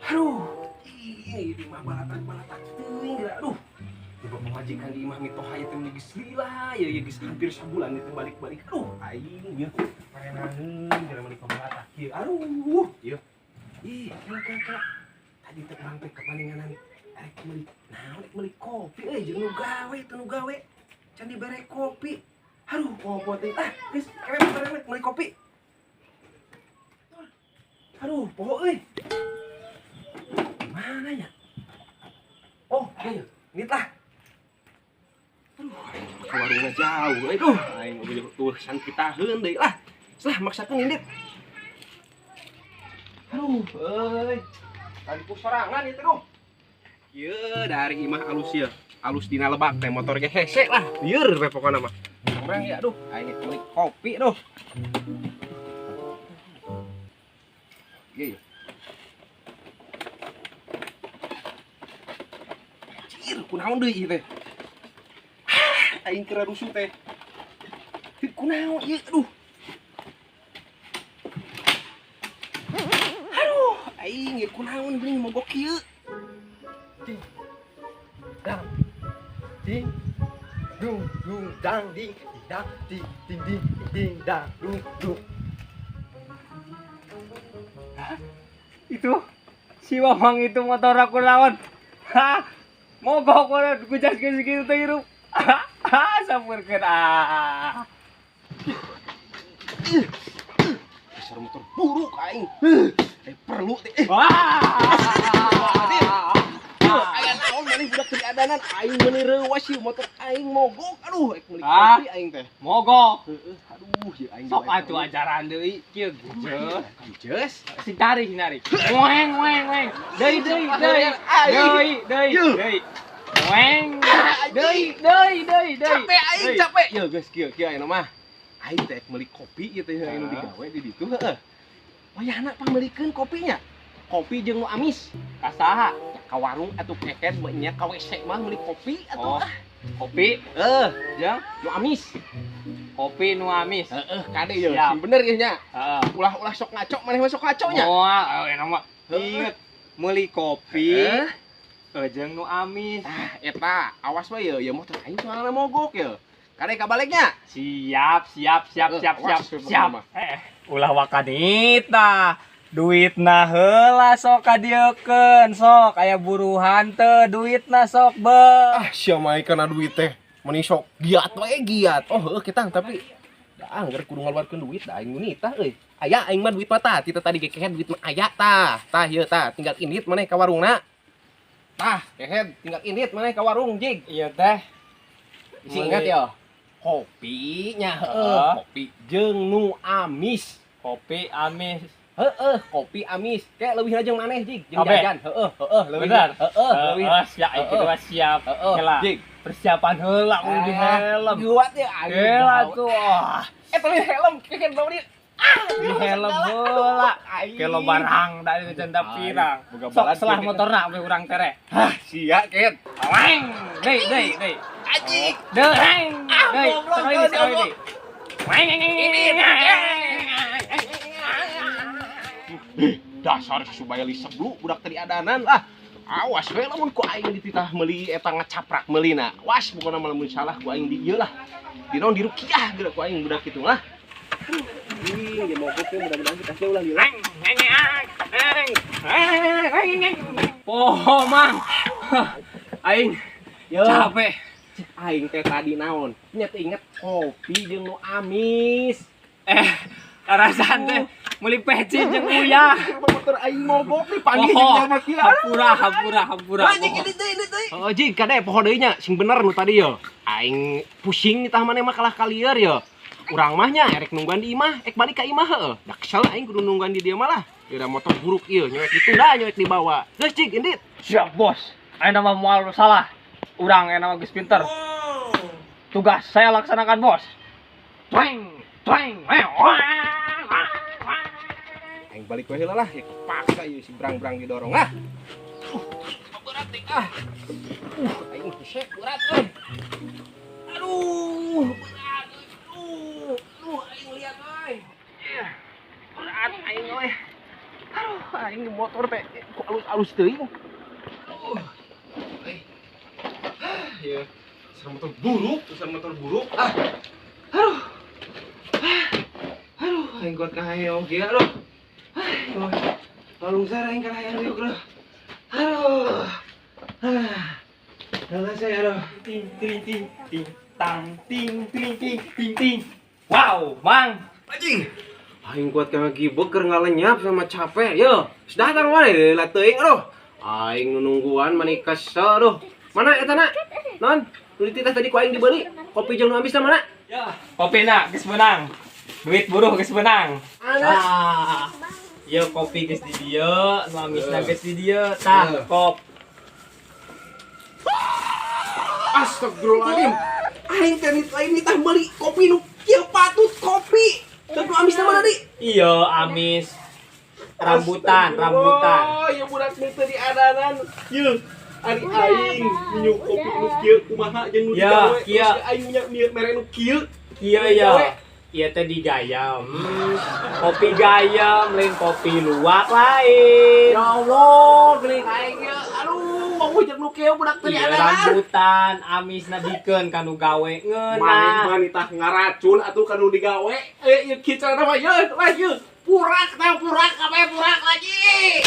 Aduh, ih di imah balatak-balatak teuing geura aduh. Coba pamajikan di imah mitoha ieu teh geus lila ya ya geus hampir sabulan itu balik-balik. Aduh, aing ieu parenaneun geura meuli pabalatak ieu. Aduh, ieu. Ih, kela kela kela. Tadi teh urang teh kapaninganan arek meuli naon rek meuli kopi euy jeung nu gawe teu nu gawe. Can dibere kopi. Aduh, poho teh. Ah, geus kewe bareng meuli kopi. Aduh, poho euy. Mana ya? Oh, iya ya. Ini lah. Aduh, ke warungnya jauh. Aduh, aing urusan kita heun deui lah. Selah maksakeun indit. Aduh, euy. Tadi ku sorangan ieu teh duh. Ieu dari imah alus ieu. Alus dina lebak teh motor ge hese lah. Lieur we pokona mah. Urang ya aduh, aing meuli kopi duh. Ieu. Anjir, kunaon deui ieu teh? Aing keur rusuh teh. Kunaon ieu aduh. Aduh, aing ieu kunaon geuning mogok ieu. Ding. Dang. Ding. Dung dung dang ding dang ding ding ding ding dang dung dung. Hah? Itu si Wawang itu motor aku lawan. Hah? Mogok ora gujaskeun segitu teh hirup. Hah, sampurkeun ah. Dasar motor buruk aing. Perlu teh. Aya naon maneh budak teu diadanan aing meuni reuwas ieu motor aing mogok. Aduh, rek meuli kopi aing teh. Mogok. Heeh, aduh ieu aing. Sok atuh ajaran deui kieu geus. Geus. Sing tarik, sing tarik. Weng weng weng. Deui deui deui. Deui deui deui. Weng. Deui deui deui deui. Capek aing, capek. Yeuh geus kieu kieu ayeuna mah. Aing teh meuli kopi ieu teh anu digawe di ditu heeh. Wayahna pangmeulikeun kopinya. Kopi jeung nu amis. Ka saha? Ka warung atuh keket mah nya ka WC mah meuli kopi atuh. Oh, kopi heeh jeung nu amis. Kopi nu amis. Heeh, kade ieu sing bener ieu nya. Heeh. Ulah-ulah sok ngaco maneh mah sok ngaco nya. Moal, enak mah. Inget meuli kopi jeung nu amis. Tah eta, awas we ieu, ieu motor aing soalna mogok ieu. Kade kabaliknya. Siap, siap, siap, siap, siap, siap. Ulah wakanita. Duitna heula sok kadieukeun sok aya buruhan teu duitna sok be. Ah sia mah kana duit teh meuni sok giat we giat. Oh heuh kitang tapi da angger kudu ngaluarkeun duit da aing nitah euy. Aya aing mah duit mah tah tita tadi gekehed duit mah aya tah. Tah ieu tah tinggal indit maneh ka warungna. Tah kehed tinggal indit maneh ka warung jig. Ieu teh isi ingat ya. Kopinya heuh, kopi jeung nu amis. Kopi amis. Heeh, kopi amis. Kayak leuwih jeung maneh jig, jeung jajan. Heeh, heeh, leuwih. Heeh, leuwih. Siap, kitu mah siap. Heeh, jig. Persiapan heula kudu di helm. Guat ya aing. Heula tuh. Eh, teu helm keken bawa dia. Ah, di helm heula. Kelo barang da di canda pirang. Sok selah motorna we urang tere. Hah, sia ket. Weng, deui deui deui. Anjing. Deui. Deui. Sekali deui. Weng. Dasar supaya liseblu budak tadi adanan lah. Awas we lamun ku aing dititah meuli eta ngacaprak meulina. Was pokona mah lamun salah ku aing di ieu lah. Di naon dirukiah geura ku aing budak kitu lah. Ih, ge mogok we mudah-mudahan kita teh ulah lila. Poho mang. Aing capek. Aing teh tadi naon? Nya teh inget kopi jeung nu amis. Rasaan teh meuli peci jeung uyah. Motor aing mogok nih panggih jeung jalma kieu. Hampura hampura hampura. Anjing ini teh ini teh. Oh jig kade poho deui nya sing bener nu tadi yo. Aing pusing tah maneh mah kalah kalieur yo. Urang mah nya erek nungguan di imah, ek balik ka imah heueuh. Da kesel aing kudu nungguan di dieu mah lah. Dira motor buruk ieu nyoek ditunda nyoek dibawa. Geus jig indit. Siap bos. Aing mah moal salah. Urang aing mah geus pinter. Tugas saya laksanakan bos. Tweng tweng. Aing balik we heula lah, ya kepaksa ieu si brang-brang didorong ah. Berat teh ah. Aing hese berat euy. Aduh, berat. Aduh, aing lihat euy. Berat aing euy. Aduh. Aing motor teh kok alus-alus teuing. Aduh. Eh. Ya, dasar motor buruk, dasar motor buruk. Ah. Aduh. Ah. Aduh, aing kuat kahayang ge aduh. Ah, Palungsar aing kahayang riuk aduh. Aduh. Ah. Alah saya aduh. Ting ting ting ting tang ting ting ting ting ting. Wow, Mang. Anjing. Aing kuat ka ngagibeg keur ngalenyap sama capek. Yo, geus datang mana lah teuing aduh. Aing nu nungguan mani kesel aduh. Mana eta na? Non, nu dititah tadi ku aing dibeli. Kopi jeung nu ambis mana? Ya, kopina geus meunang. Duit buruh geus meunang. Ana. Ah. Ieu kopi geus di dieu, nu amisna geus di dieu. Tah, kop. Astagfirullahaladzim. Aing teh lain nitah meuli kopi nu kieu patut kopi. Dan nu amisna mana di? Iya, amis. Rambutan, rambutan. Oh, ieu budak nu teu diadanan. Yeuh, ari aing minum kopi nu kieu kumaha jeung nu Ya, digawe. kieu. Terus aing nya mere nu kieu. Kieu ya. Ieu teh digayam. Kopi gayam, lain kopi luwak lain. Ya Allah, geuning aing ye. Aduh, wong jeung nu kieu budak teu Iya, diadanan. rambutan, amisna bikeun ka nu gawe Maneh ngeunah. mah nitah ngaracun atuh ka nu digawe. Eh, ieu kieu carana mah ye, lah ye. Purak tah purak kabeh purak lagi.